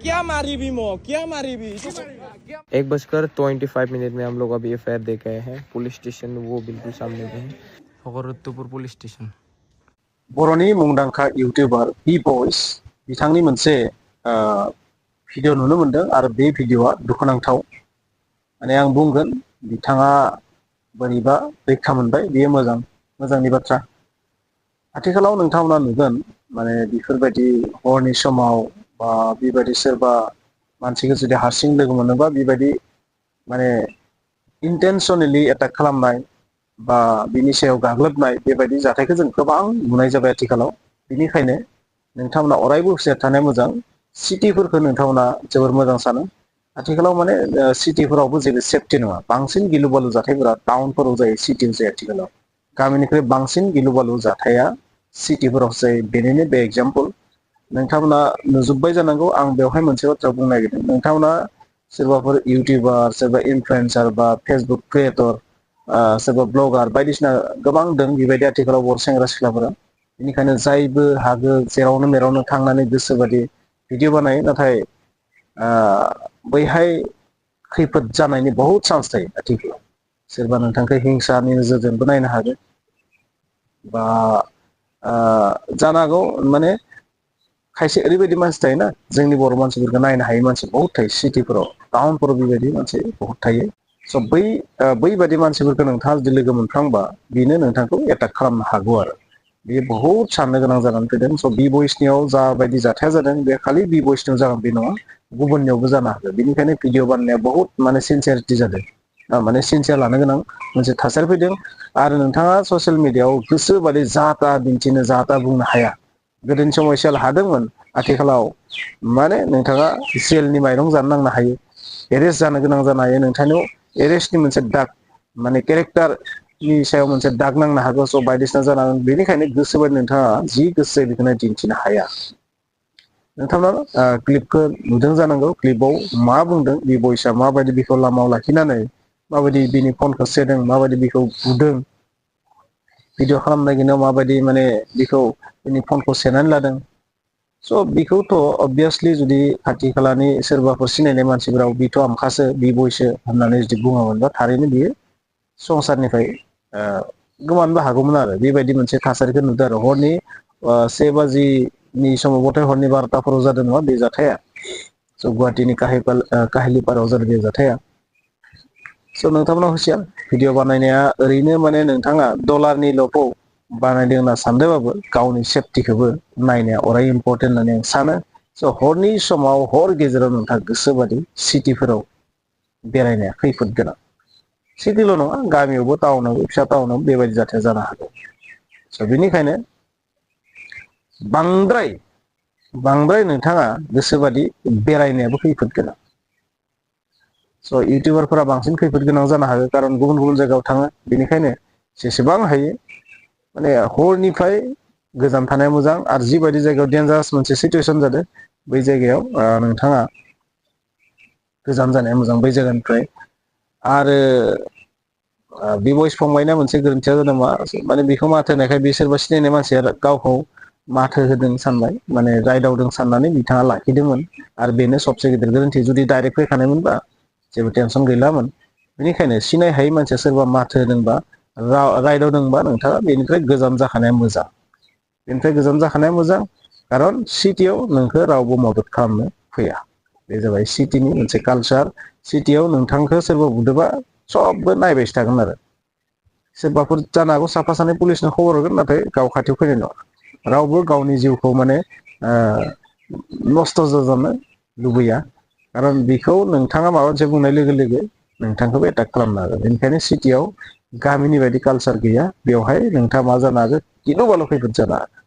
क्या मारी भी मो क्या मारी भी 1:25 में हम लोग अभी एफआईआर दे गए हैं पुलिस स्टेशन वो बिल्कुल सामने में है हगरतपुर पुलिस स्टेशन बर'नि मुंदांखा इउटिउबार BBoys बिथांनि मोनसे भिडिअ नुनो मोनदों आरो बे भिडिअआ दुखुनांथाव माने आं बुंगोन बिथाङा बोरैबा रैखा मोनबाय बेयो मोजांनि बाथ्रा आथिखालाव नोंथांमोना नुगोन माने बेफोरबायदि हरनि समाव बा बेबायदि सोरबा मानसिखौ जुदि हारसिं लोगो मोनोबा बेबायदि माने इन्टेनसनेलि एटाक खालामनाय बा बिनि सायाव गाग्लोबनाय बेबायदि जाथायखौ जों गोबां नुनाय जाबाय आथिखालाव बेनिखायनो नोंथांमोना अरायबो हुसियार थानाया मोजां सिटिफोरखौ नोंथांमोना जोबोर मोजां सानो आथिखालाव माने सिटिफोरावबो जेबो सेफटि नङा बांसिन गिलु बालु जाथायफोरा टाउनफोराव जायो सिटियाव जायो आथिखालाव गामिनिख्रुइ बांसिन गिलु बालु जाथाया सिटिफोराव जायो बेनिनो बे एग्जाम्पल नोंथांमोना नुजोब्बाय जानांगौ आं बेवहाय मोनसे बाथ्रा बुंनो नागिरदों नोंथांमोना सोरबाफोर इउटिउबार सोरबा इनफ्लुएन्सार बा फेसबुक क्रिएटर सोरबा ब्लगार बायदिसिना गोबां दं बेबायदि आथिखालाव बर' सेंग्रा सिख्लाफोरा बेनिखायनो जायबो हागो जेरावनो मेरावनो थांनानै गोसोबादि भिडिअ बानायो नाथाय बैहाय खैफोद जानायनि बहुत चान्स थायो आथिखालाव सोरबा नोंथांखौ हिंसानि नोजोरजोंबो नायनो हागौ बा जानो हागौ माने खायसे ओरैबायदि मानसि थायोना जोंनि बर' मानसिफोरखौ नायनो हायै मानसि बहुत थायो सिटिफोराव टाउनफोराव बेबायदि मानसि बहुत थायो स' बैबायदि मानसिफोरखौ नोंथाङा जुदि लोगो मोनफ्लांबा बेनो नोंथांखौ एटाक खालामनो हागौ आरो बेयो बहुत साननो गोनां जानानै फैदों स' BBoysनियाव जाबायदि जाथाया जादों बे खालि BBoysनियाव जागोन बे नङा गुबुननियावबो जानो हागौ बेनिखायनो भिडिअ बानायनाया बहुत माने सिनसियारिटि जादों माने सिनसियार लानो गोनां मोनसे थासारि फैदों आरो नोंथाङा ससियेल मिडियायाव गोसोबादि जा ता दिन्थिनो जा ता बुंनो हाया गोदोनि समाव एसे हादोंमोन आथिखालाव माने नोंथाङा जेलनि माइरं जानो नांनो हायो एरेस्ट जानो गोनां जानो हायो नोंथांनियाव एरेस्टनि मोनसे दाग माने केरेक्टारनि सायाव मोनसे दाग नांनो हागौ स' बायदिसिना जानांगोन बेनिखायनो गोसोबायदि नोंथाङा जि गोसो बेखौनो दिन्थिनो हाया नोंथांमोना क्लिपखौ नुदों जानांगौ क्लिपाव मा बुंदों BBoysआ माबायदि बेखौ लामायाव लाखिनानै माबायदि बिनि फनखौ सेदों माबायदि बेखौ बुदों भिडिअ खालामनो नागिरनायाव माबायदि माने बेखौ बिनि फनखौ सेनानै लादों स' बेखौथ' अबभियासलि जुदि खाथि खालानि सोरबाफोर सिनायनाय मानसिफोराव बेथ' आमखासो BBoysसो होननानै जुदि बुङामोनबा थारैनो बियो संसारनिफ्राय गोमानोबो हागौमोन आरो बेबायदि मोनसे थासारिखौ नुदों आरो हरनि 1 बाजिनि समावबोथाय हरनि 12टाफोराव जादों नङा बे जाथाया स' गुवाहाटीनि काहिलिपारायाव जादों बे जाथाया स' नोंथांमोना हुसियार भिडिअ बानायनाया ओरैनो माने नोंथाङा डलारनि ल'खौ बानायदों होनना सानदोंबाबो गावनि सेफटिखौबो नायनाया अराय इम्परटेन्ट होननानै आं सानो स' हरनि समाव हर गेजेराव नोंथाङा गोसोबादि सिटिफोराव बेरायनाया खैफोद गोनां सिटिल' नङा गामियावबो टाउनावबो फिसा टाउनावबो बेबायदि जाथाया जानो हागौ स' बेनिखायनो बांद्राय नोंथाङा गोसोबादि बेरायनायाबो खैफोद गोनां स' इउटिउबारफोरा बांसिन खैफोद गोनां जानो हागौ खारन गुबुन गुबुन जायगायाव थाङो बेनिखायनो जेसेबां हायो माने हरनिफ्राय गोजान थानाया मोजां आरो जिबायदि जायगायाव डेन्जारास मोनसे सिटुवेसन जादों बै जायगायाव नोंथाङा गोजान जानाया मोजां बै जायगानिफ्राय आरो BBoys फंबायना मोनसे गोरोन्थिया जादों माने बेखौ माथो होनायखाय बे सोरबा सिनायनाय मानसिया गावखौ माथो होदों सानबाय माने रायदावदों साननानै बिथाङा लाखिदोंमोन आरो बेनो सबसे गिदिर गोरोन्थि जुदि डाइरेक्ट फैखानायमोनबा जेबो टेनसन गैलामोन बेनिखायनो सिनाय हायै मानसिया सोरबा माथो होदोंबा रायदावदोंबा नोंथाङा बेनिफ्राय गोजान जाखानाया मोजां खारन सिटियाव नोंखौ रावबो मदद खालामनो फैया बे जाबाय सिटिनि मोनसे कालचार सिटियाव नोंथांखौ सोरबा बुदोंबा सबबो नायबायसो थागोन आरो सोरबाफोर जानो हागौ साफा सानै पुलिसनो खबर हरगोन नाथाय गाव खाथियाव फैनाय नङा रावबो गावनि जिउखौ माने नस्थ' जाजानो लुबैया खारन बेखौ नोंथाङा माबा मोनसे बुंनाय लोगो लोगो नोंथांखौबो एटाक खालामनो हागोन बेनिखायनो सिटियाव गामिनि बायदि कालचार गैया बेवहाय नोंथाङा मा जानो हागौ गिलु बालु खैफोद जानो हागौ